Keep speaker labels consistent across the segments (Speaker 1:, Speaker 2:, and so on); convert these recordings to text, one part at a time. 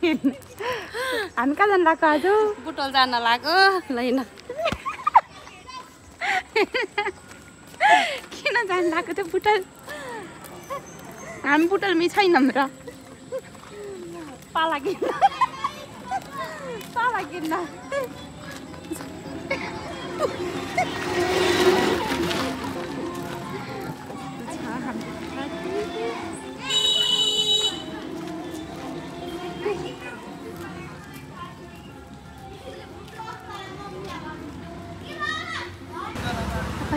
Speaker 1: हामी कहाँ जानु लाग्यो आज
Speaker 2: बुटोल जान लाग्यो लैन
Speaker 1: किन जानु लाग्यो त्यो बुटोल हामी बुटोलमै छैनौँ र
Speaker 2: पाला किन्न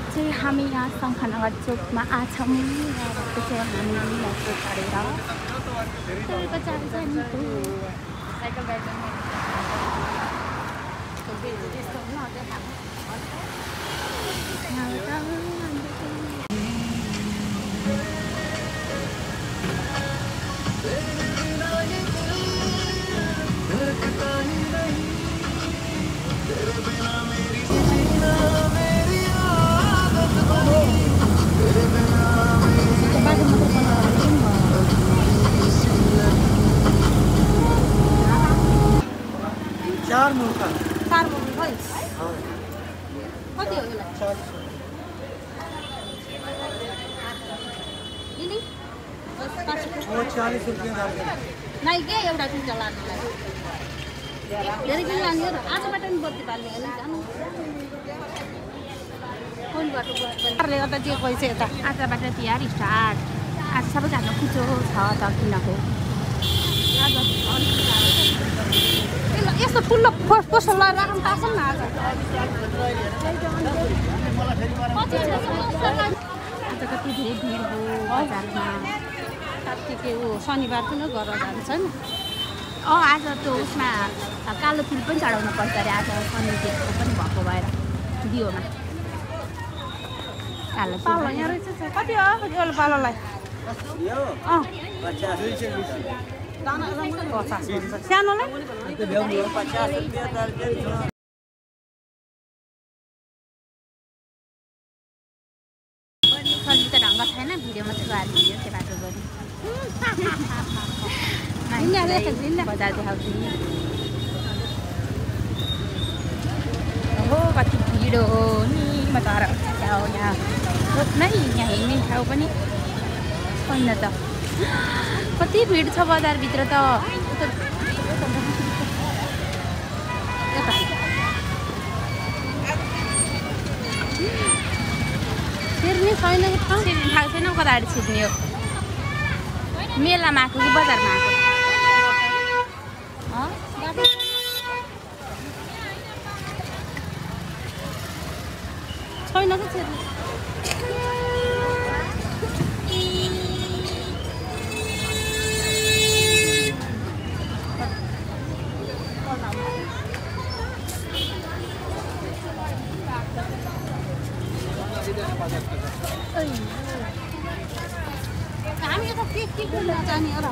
Speaker 1: चाहिँ हामी यहाँ शङ्खनगर चोकमा आछौँ र चाहिँ हामी मेट्रो चढेर
Speaker 2: साइकल गाडी
Speaker 3: चार मुल्का
Speaker 2: खै कति हो यसलाई यिनी
Speaker 3: 40 रुपियाँ
Speaker 2: नै के एउटा चुच्चा लानुलाई धेरै किन लाने र आजबाट नि बत्ती पाल्ने होइन जानु कुन बाटो गर्दा जे पैसा यता
Speaker 1: आजबाट तिहार स्टार्ट आज सबैजना खुचो छ त किन हो
Speaker 2: यस्तो ठुलो पसल राख्नु पाउँछ नि आज
Speaker 1: आज कति धेरै भिड हो बजारमा
Speaker 2: के हो शनिबार पनि गरेर जान्छ नि
Speaker 1: आज त्यो उसमा कालो तिल पनि चढाउनु पर्छ अरे आज शनिदेवको पनि भएको भएर दियोमा कालो
Speaker 2: पालो यहाँ रहेछ कति हो यो पालोलाई सानोलाई
Speaker 1: सजिलो त ढङ्ग छैन भिडियो मात्रै हालिदियो त्यो बाटो गरी बजार देखाउँछु नि हो कति भिड हो नि म त यहाँ रोक्नै यहाँ हिँड्ने ठाउँ पनि छैन त कति भिड छ बजारभित्र त
Speaker 2: छिर्ने छैन
Speaker 1: थाहा छैन कताबाट छिर्ने हो मेलामा आएको कि बजारमा आएको
Speaker 2: छैन कि छिर्ने हामी त के किन्न जाने हो र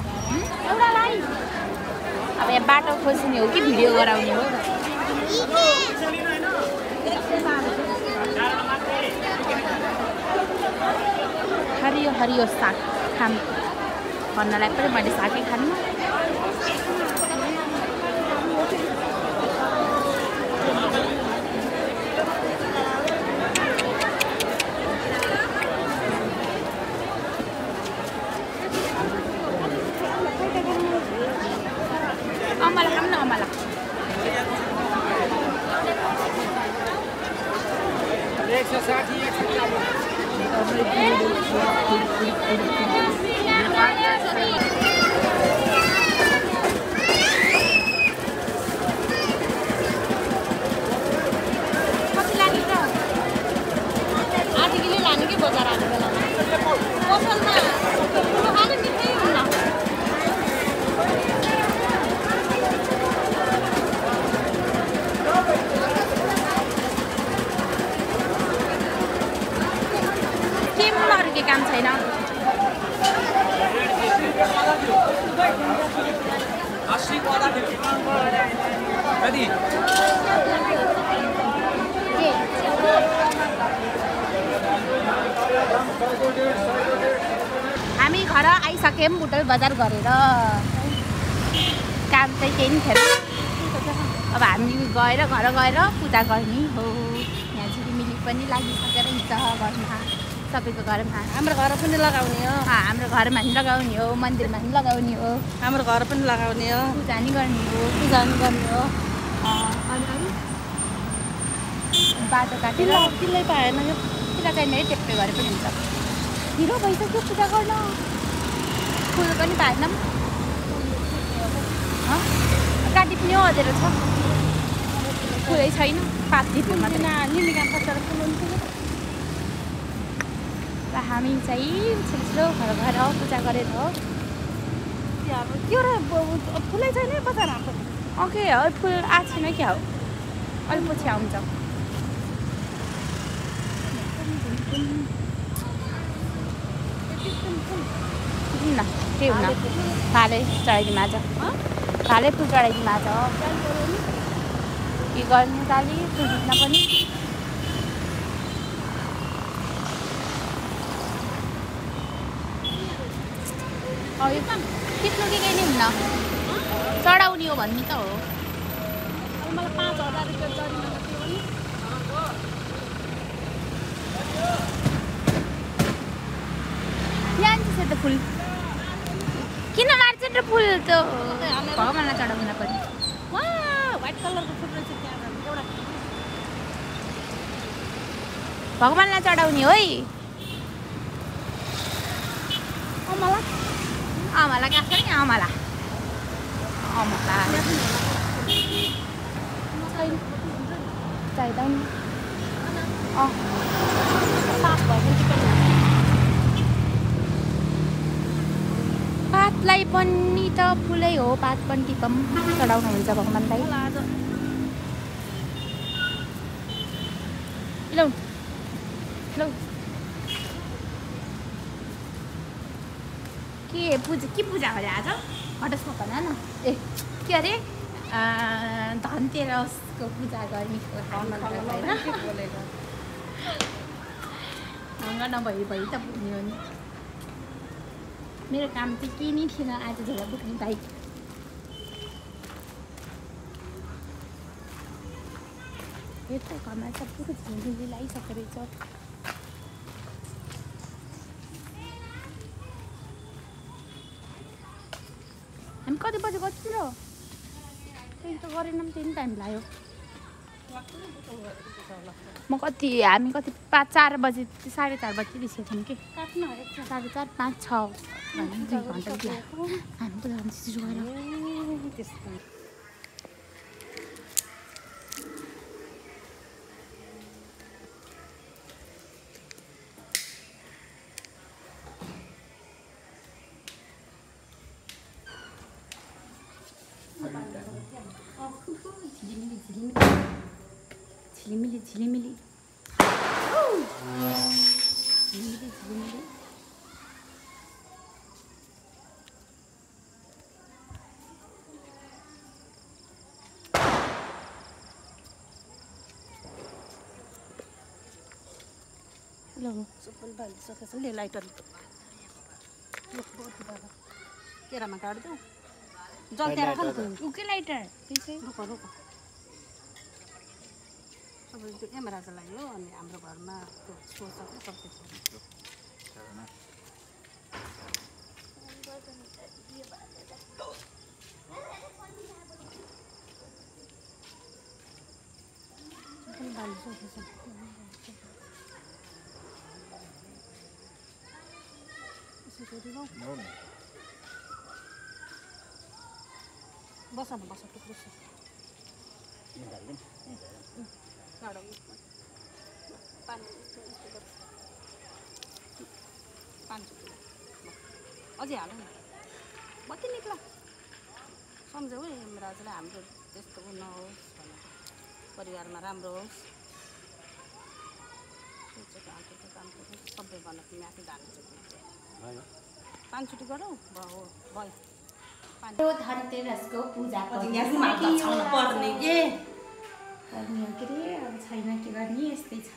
Speaker 1: एउटालाई अब यहाँ बाटो खोज्ने हो कि भिडियो गराउने हो हरियो हरियो साग खाम भन्नलाई पनि मैले सागै खानु अमला खाऊँ न अमला
Speaker 2: कति लाग्यो त 8 किलो लानु कि बजार आउने बेला पसलमा ठुलो खानु मिठै हुन्न
Speaker 1: के काम छैन हामी घर आइसक्यौँ बुटोल बजार गरेर काम चाहिँ केही नि थिएन। अब हामी गएर घर गएर पूजा गर्ने हो। यहाँ झिलिमिली पनि लागिसकेर हिँड्छ घरमा, सबैको घरमा।
Speaker 2: हाम्रो घर पनि लगाउने हो,
Speaker 1: हाम्रो घरमा नि लगाउने हो, मन्दिरमा नि लगाउने हो,
Speaker 2: हाम्रो घर पनि लगाउने हो,
Speaker 1: पूजा नि गर्ने हो,
Speaker 2: पूजा नि गर्ने हो।
Speaker 1: अनि बाटो काटेर
Speaker 2: किल्लै पाएन यो
Speaker 1: किल्ला चाहिँ नै टेप्पे गरे पनि हुन्छ। ढिलो भइसक्यो पूजा गर्न, फुल पनि पाएनौँ। काटी पनि हँदेर छ, फुलै छैन, पात टिप्नु मात्रै। र हामी चाहिँ छिटो घर गएर पूजा गरेर
Speaker 2: त्यो र फुलै छैन बजार हाम्रो।
Speaker 1: ओके हो, फुल आएको छैन क्या हो, अलिक पछि आउँछ। न के हुन फाले चढाइदिउँ आज, फाले फुल चढाइदिउँ आज। के गर्ने काली फुल टिप्न पनि। टिप्नु के केही नै हुन्न, चढाउने हो भन्ने त हो।
Speaker 2: मलाई 5000 रुपियाँ जरिमाना थियो नि।
Speaker 1: ल्यान्छ त फुल किन मार्छ र फुल त भगवान्लाई चढाउन पनि।
Speaker 2: व्हाइट कलरको फुल रहेछ त्यहाँ एउटा
Speaker 1: भगवान्लाई चढाउने हो है। आमालाई गएको छ नि, आमालाई चाहिँदैन। पातलाई पनि त फुलै हो, पात पनि टिपम चढाउनु हुन्छ भगवान्लाई। लौ लौ के पूजा गरे आज? हटस्मा भन न। ए के अरे धनतेरसको पूजा गर्ने ढङ्ग नभई त पुग्ने हो नि। मेरो काम चाहिँ के नि थिएन आज, झोला बोक्ने बाइक। यस्तो घरमा सबैको झिलिमिली लगाइसकेको रहेछ। हामी कति बजी गर्छौँ र? त्यही त गरेनौँ, त्यही टाइम लाग्यो। हामी कति 4 बजी 4:30 बजी निस्केको थियौँ कि। 4:30 5 6 2 घन्टा लाग्यो हामी त झन् छिटो गएर। झिलिमिली झिलिमिली
Speaker 2: सबै बालिसकेछ नि लाइटर केरामा काट्दै जल्दै राख न
Speaker 1: उके लाइटर
Speaker 2: रुक रुक सबै त्यो क्यामेराको लागि हो। अनि हाम्रो घरमा त्यो सोच सबै बस न बस टुक्रो अझै हाल न कति निक्ला सम्झौ है राजुलाई हाम्रो त्यस्तो नहोस् भनेर परिवारमा राम्रो होस् काम सबै गर्न पनि आफै जान्छ 5 छुट्टी गरौँ भयो भयो।
Speaker 1: धनतेरसको पूजा
Speaker 2: पर्ने के
Speaker 1: अरे अब छैन के गर्ने, यस्तै छ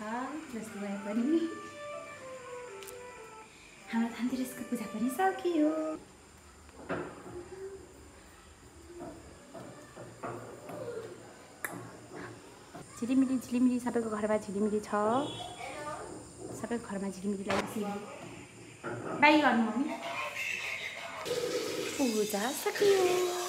Speaker 1: जस्तो भए पनि। हाम्रो धनतेरसको पूजा पनि सकियो। झिलिमिली सबैको घरमा झिलिमिली छ। सबैको घरमा झिलिमिली लागेपछि बाई गर्नु मम्मी। पूजा सकियो।